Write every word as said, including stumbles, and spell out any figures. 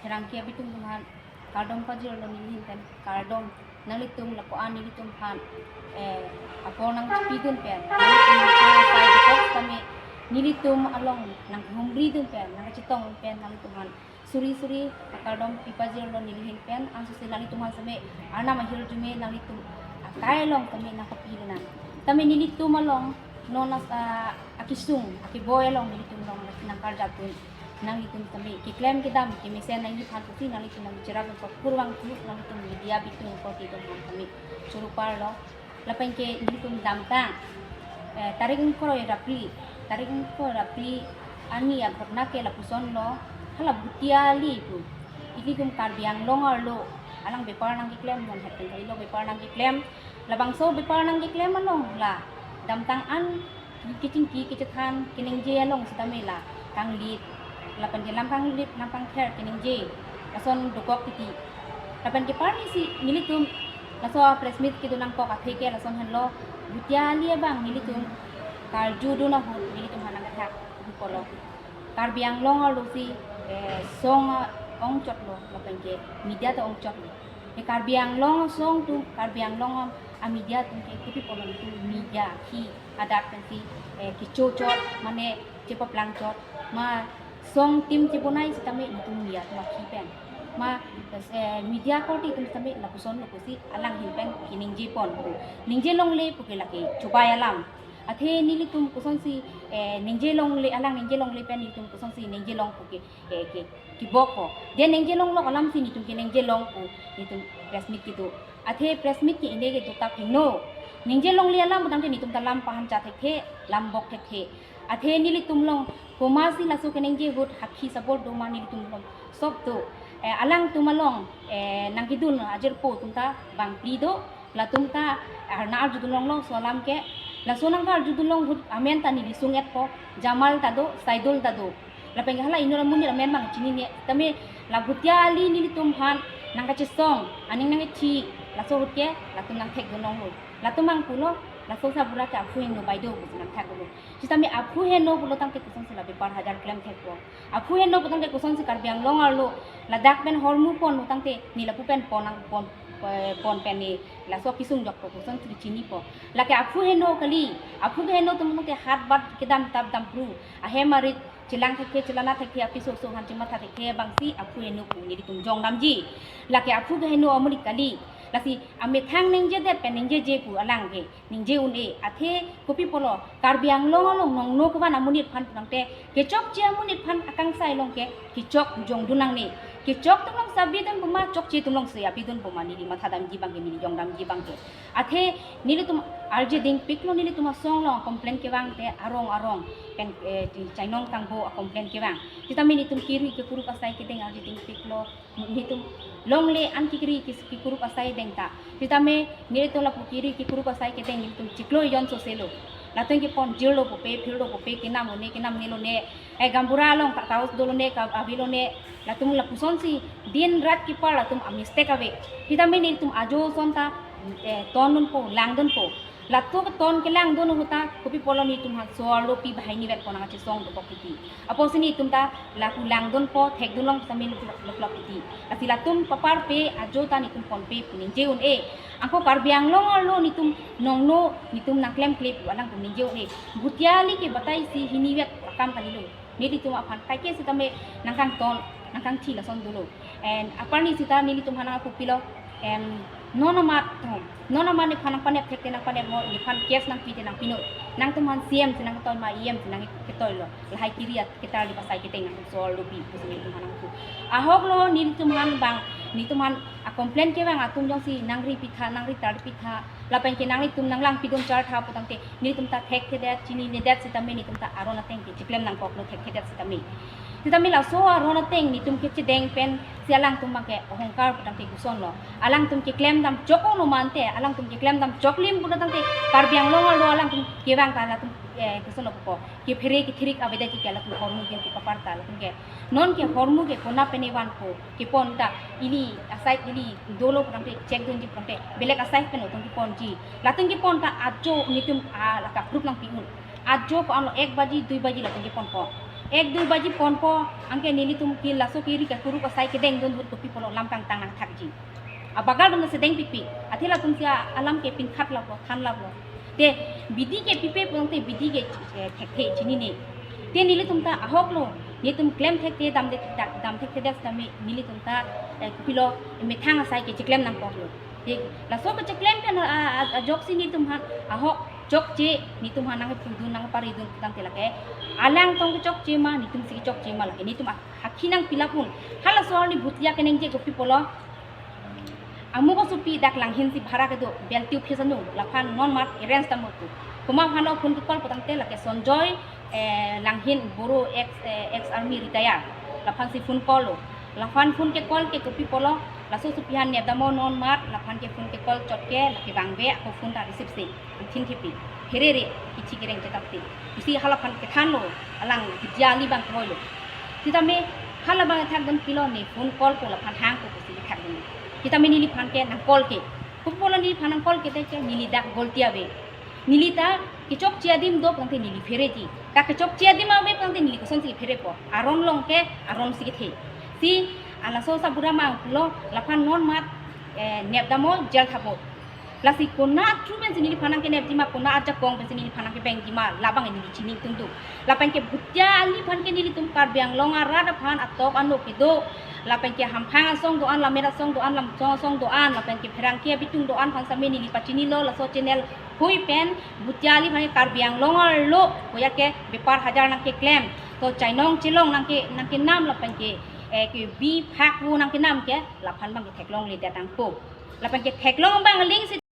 Rangke abitung atum aphan kardom pajirlo neli ahin pen kardom. Nanglitum lapu-an nelitum aphan, eh, apor nangpidun pen, nanglitum aphan sai dokok tame nelitum along nanghumridun pen, nangchetongdun pen nanglitum aphan suri suri kardom pipajirlo neli ahin pen. Ansosi nanglitum aphan tame Arnam ahirjume nanglitum akai along tame nangpapi nang. Tame nelitum along non as, ah, akisung akiboi along nelitum along nangkarjapdun. Nanglitum tame keklem kedam kemesen nangji aphan pusi nanglitum nangcherap nangkok kurvangthu, nanglitum media abitung korte atum aphan tame choro parlo. Lapen ke nelitum damtang, eh, tarik ingkoi ra phli, tarik ingkoi ra phli arni aghotona ke lapusonlo, hala Bhutia Ali pu. Ilitum Karbi Anglong arlo alang bepar nangkeklem, non het pen kalilo bepar nangkeklem. Labangso bepar nangkeklem along la damtang an kechingki kechethan keningje along sitame la kanglit, lapen ke lam kanglit lam kangther keningje lason dokok titi. Lapen ke parni si nelitum laso press meet kedo nangkok athe ke lason henlo, Bhutia Ali abang nelitum karjudun ahut nelitum aphan nangkethak dukolo. Karbi Anglong arlo si, eh, song, ah, ongchotlo, lapen ke media ta ongchotlo. Ke Karbi Anglong song atum, Karbi Anglong a media atum ke kopi apotlo nelitum media akhi adak pensi, eh, kechochot, mane chepaplangchot, ma song tim chebonai sitame nelitum media atum akhi pen. Ma, eh, media korte atum sitame lapusonlo pusi alang ahin pen keningje pon pu. Ningje longle pu ke lake chubai alam. Athe nelitum kosonsi, eh, ningje longle, alang ningje longle pen nelitum kosonsi ningje long pu ke, eh, ke, kebok ko. Dia ningje longlo alam si nelitum keningje long pu nelitum press meet kedo. Athe press meet ke-ine ke dokta phingno. Ningje longle alam putangte nelitum ta lam pahan cha thekthe, lam bok thekthe. Athe nelitum along komatsi laso keningje ahut hakhi sabor do ma nelitum along sop do. Eh, alangtum along, eh, nangkedun ajirpo atum ta bangphli do. Latum ta, ah, nang-arjudun longlo laso alam ke. Laso nangkarjudun long ahut amen ta neli sung-etpo, Jamal ta do, Saidul ta do. Lapen ke hala inut amonit amen bang chinine. Tame la Bhutia Ali nelitum aphan nangkachesong, aning nangkethi, laso ahut ke latum nangthekdun longlo. Latum bang pulo, laso sabura ke aphu heno bai do pusi nangthekdunlo. Sitame aphu heno pulo tangte kosonsi la bepar hajar klem thekpo. Aphu heno putangte kosonsi Karbi Anglong arlo ladak pen hormu pon putangte ne lapu pen pon nang pon, eh, pon pen ne laso kisung jokpo kosonsi chinipo. Lake aphu heno kali, aphu keheno atum tangte hat bat kedam tap dam phru, ahem arit chelang thekthe, chelana thekthe, apiso aso aphan chematha thekthe abangsi aphu heno pu nelitum jongdamji. Lake aphu keheno amonit kali. Lasi amethang ningjedet pen ningjeje pu alang ke ningje un-e. Athe kopi apotlo, Karbi Anglong along nongno kevan amonit aphan putangte kechokche amonit aphan akangsai along ke kechok jongdun nangne. Kechok atum along si abidun puma, chokche atum along si abidun puma, neli mathadamji abang ke, neli jongdamji abang ke. Athe nelitum arje dingpiklo, nelitum asong along complain kevang te arong arong pen, eh, di Chainong Kangbo a-complain kevang. Sitame nelitum kiri kekurup asai kedeng arje dingpiklo. Nelitum longle an kekiri kis-, kekurup asai deng ta. Sitame nelitum lapu kiri kekurup asai kedeng nelitum chiklo ejon soselo. Latum kepon jirlo pupe, phirlo pupe, kenam lone, kenam nelone, eh, gaonbura along ka-, kaus dolone, ka-, avilone. Latum lapusonsi din rat kepar latum a-mistake ave. Sitame nelitum ajo ason ta, eh, tondunpo, langdunpo. Latum keton kelangdun ahut ta kopi apotlo nelitum aphan so-arlo pi banghini vet pon nangkachesong dokok titi. Apotsi nelitum ta lapu langdunpo, thekdun long sitame luklok luklok titi. Lasi latum paparpe ajo ta nelitum ponpe pu ningje un-e. Ako Karbi Anglong arlo nelitum nongno nelitum nangklemkle pu alangtum ningje un-e. Bhutia Ali ke batai si hini vet akam kalilo. Nelitum aphan kaike sitame nangkangton, nangkangthi lason dolo. And aparni sita nelitum aphan nangkupilo, em, non amat, non amat nephan nangpanep thekte nangpanepnon, nephan case nangpite nangpinon. Nangtum aphan C M si nangketoi ma, E M si nangketoilo. Lahai kiri at ketar di pasai keteng nangtum so-arlo pi, pusi nelitum aphan nangku. Ahoklo nelitum aphan bang, nelitum aphan a-complain kevang atum jongsi nangri pitha, nangri tar pitha, lapen ke nanglitum nanglangpidun chartha putangte nelitum ta thekthedet, chininedet sitame nelitum ta aron ateng ke chiklem nangkoklo thekthedet sitame. Sitame laso aron ateng nelitum kechedeng pensi alangtum abang ke ohongkar putangte kosonlo. Alangtum keklem dam chok onglo mante, alangtum keklem dam choklim putangte Karbi Anglong arlo alangtum kevang ta latum, eh, kosonlo pupo. Kephere kethirik avedet ke latum hormu ke kepapar ta latum ke. Non ke hormu ke konat pen vanpo, kepon ta ili asai ili dolo putangte check dunji putangte belek asai pen latum keponji. Latum kepon ta ajo nelitum, ah, la kaproof nangpi un. Ajo ko-anlo ek baji, dui baji latum keponpo. Ek dui baji ponpo, anke nelitum ke laso kiri ke kuruk asai kedeng dun ahut kopi pulo lam kangtang nangthakji. Abagar dun sedeng pikpik. Athe latum si alam ke pinkhat laplo, than laplo. Te bidi ke pipe pulote bidi ke, eh, thekthe chinine. Te nelitum ta ahok lo, nelitum klem thekthe dam de, da-, dam thekthe dak tame nelitum ta, eh, kopilo methang asai ke chiklem nangkoklo. Te laso kechiklem pen a, a, a, ajoksi nelitum aphan ahok chokche, nelitum aphan nangpudun nangparidun tangte lake alang tong kechokche ma, nelitum si kechokche ma lake nelitum a, hakhi nangpilap un. Halaso arni Bhutia keningje kopi pulo. Amu kosopi dak Langhin si bhara kedo, Beltiu phis anung, laphan non mat arrange tamo tu. Komat aphan lo phone ke call pu tangte lake Sonjoy, eh, Langhin Boro ex, eh, ex army retire. Laphan si phone call lo. Laphan phone ke call ke kopi pulo, laso sopi aphan nep dammo non mat, laphan ke phone ke call chot ke, lake bangbe, ako phone ta receive si. Angthin thepi. Pherere, kichi kereng chetap ti. Isi halaphan kethan lo, alang Bhutia ali bang koi lo. Sitame, halabang thak dun pilo ne phone call ko laphan hang ko si thak dun. Sitame neliphan ke nang call ke. Kopi pulo neliphan nang call ke te ke neli dak golti ave. Neli ta kechokche adim do tangte neli phereji. Ta kechokche adim ave tangte neli koson si pherepo. Aron long ke, aron si kethe. Si, alaso sabura mang pulo, laphan non mat, eh, nep dammo, jail thappo. Lasi konat through pensi neliphan nangkenepji ma, konat ajakong pensi neliphan nangkebengji ma, labang neli chini tungtung. Lapen ke Bhutia aliphan ke nelitum Karbi Anglong arat aphan atok anok kedo. Lapen ke hamphang asong do-an, lammet asong do-an, lamchong asong do-an, lapen ke pherangke abitung do-an aphan same neli pachinilo laso channel hui pen, Bhutia aliphan ke Karbi Anglong arlo, koya ke bepar hajar nangkeklem. To chainong chelong nangke, nangkenam lapen ke, eh, ke bi phak vo nangkenam ke, laphan bang ke theklongle detang po. Lapen ke theklong bang aling si